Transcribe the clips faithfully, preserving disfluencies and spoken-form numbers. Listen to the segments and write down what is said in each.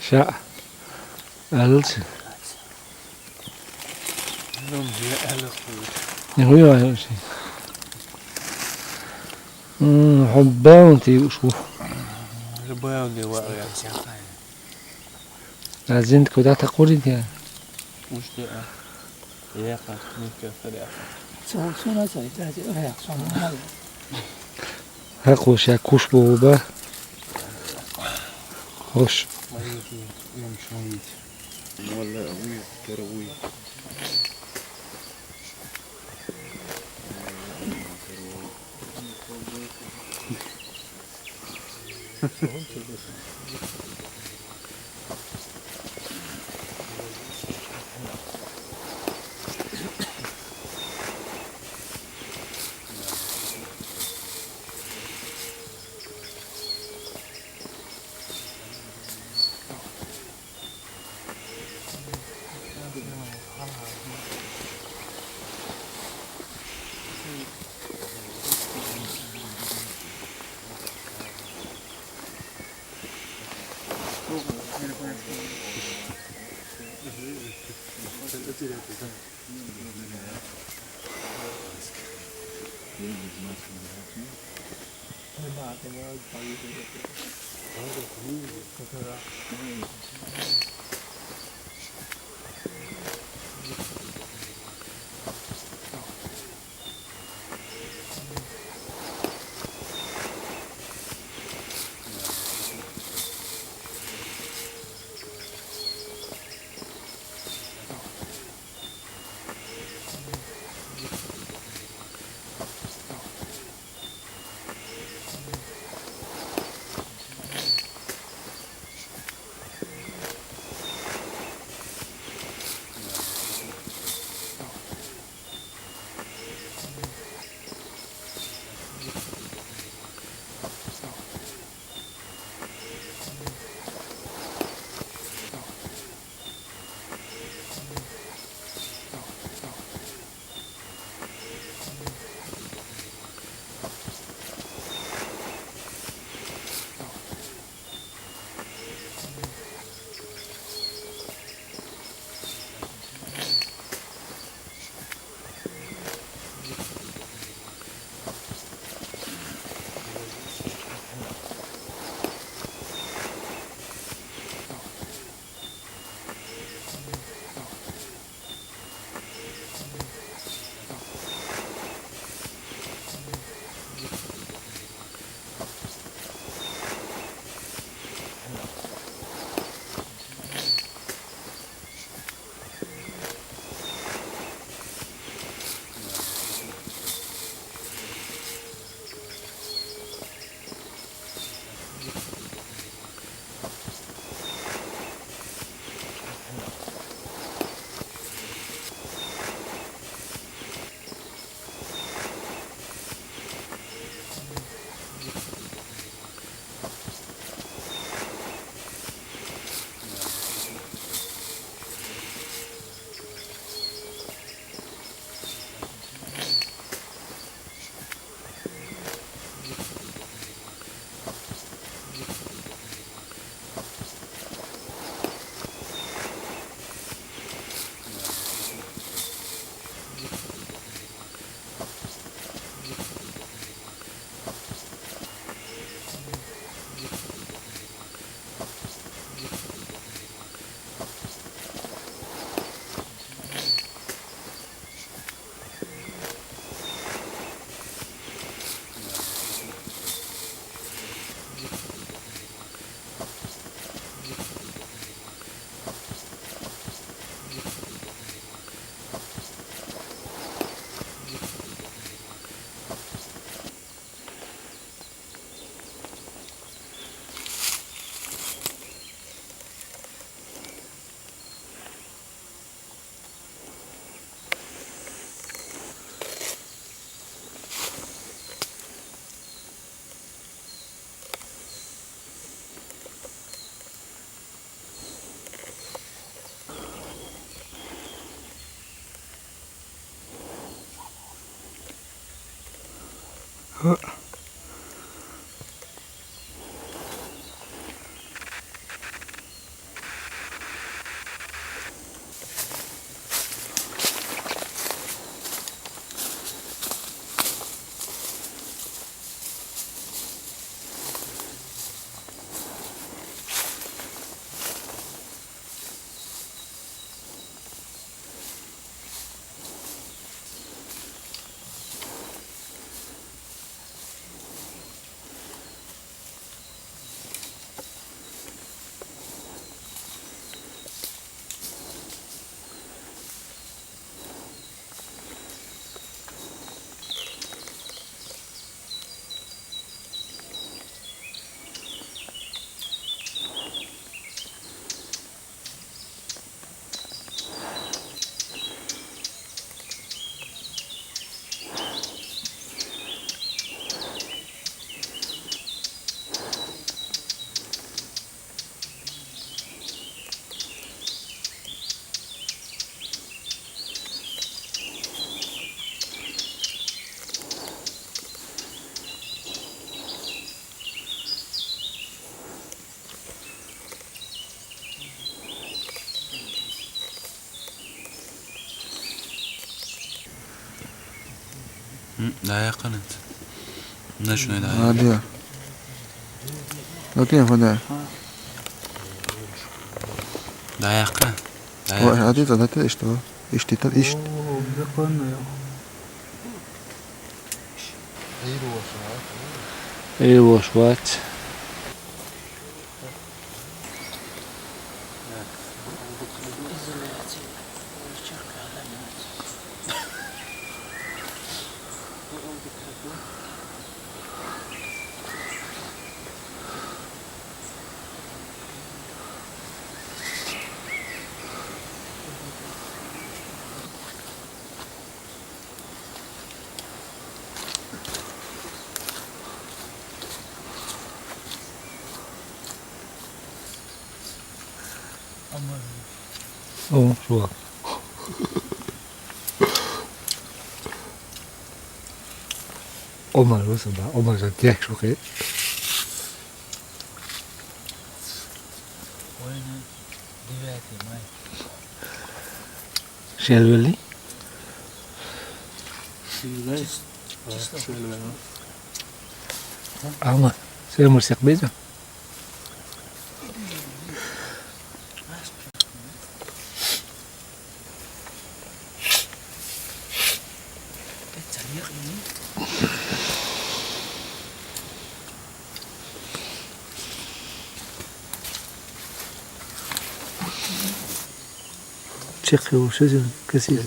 Ша. Алц. Нигуя алц. М, хуббаун ти ушу. Хуббаун ти ва. Азин куда тақури ти? Уште а. Яха, микка фаря. Цо сона цай, цай, цай, цай, цай. Хакъу ша куш буба. Хош. Валла, уй, кара уй. М, дӀаяьккхина. Начинай дӀаяьккхина. Ладно. Окей, хода. ДӀаяьккхина. Ой, дӀаяьккхина. А ты задатый, что? Ишти тот, ишт. О, законно. Эй, вош вац. О, шуга. Омар вуса ба, Омар жан тек шухе. Война, девятое мая. Шелвели? Шелвели. Ама, сен мурсек беза. Чекхи вообще каси.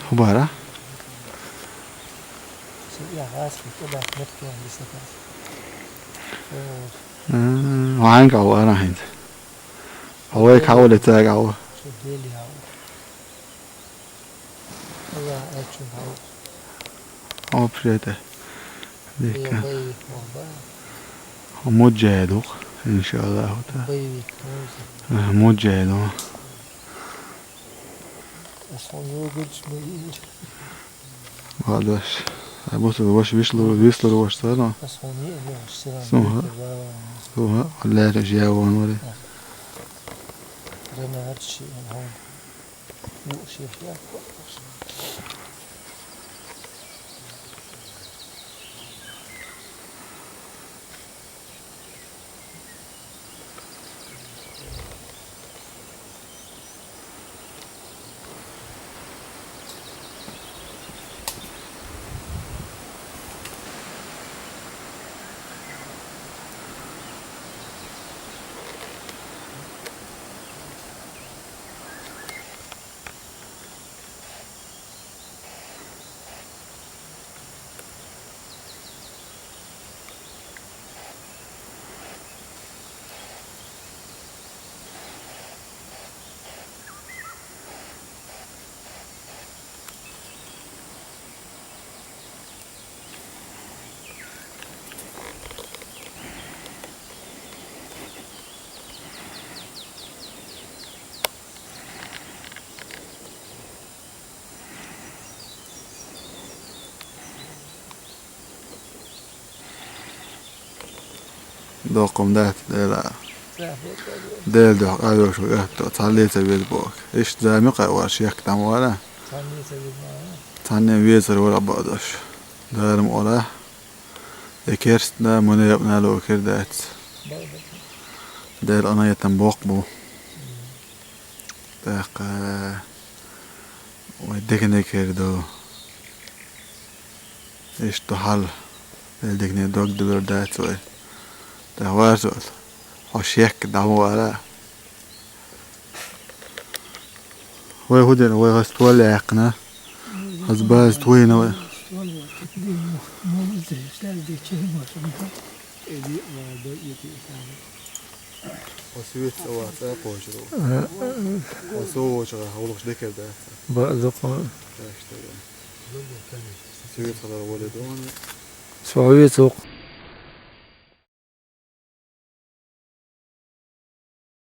Хубара. М, ванга вара хинт. Авай кавле цагав. Вообще-то. Дика. Муджаду, иншаллаху та. Муджаду. Вадаш. Абусу ваш вишлу, вислу ваш сана. Суха. Суха. Лера жаван вари. Доккхум дац, Дела. Дела дохк а йошу гатто, цхьаллица вид бохк. Иштта зами кхайвар шек там вара. Цхьанне везар вара бадаш. Дарам ола. Э керст да, муна япна ло кер дац. Дела ана ятам бохк бу. Так, э, ой, дегене керду. Иштта хьал. Эл дегене дог дулар дац вай. Да варзот. Хош як дам вара. Вай худен, вай хас туале якна. Хас баз туина вай. Освет сават а кожро. Осо воча хавлуш декер да. Ба зоко. Свет хадара вале дона. Свет зоко.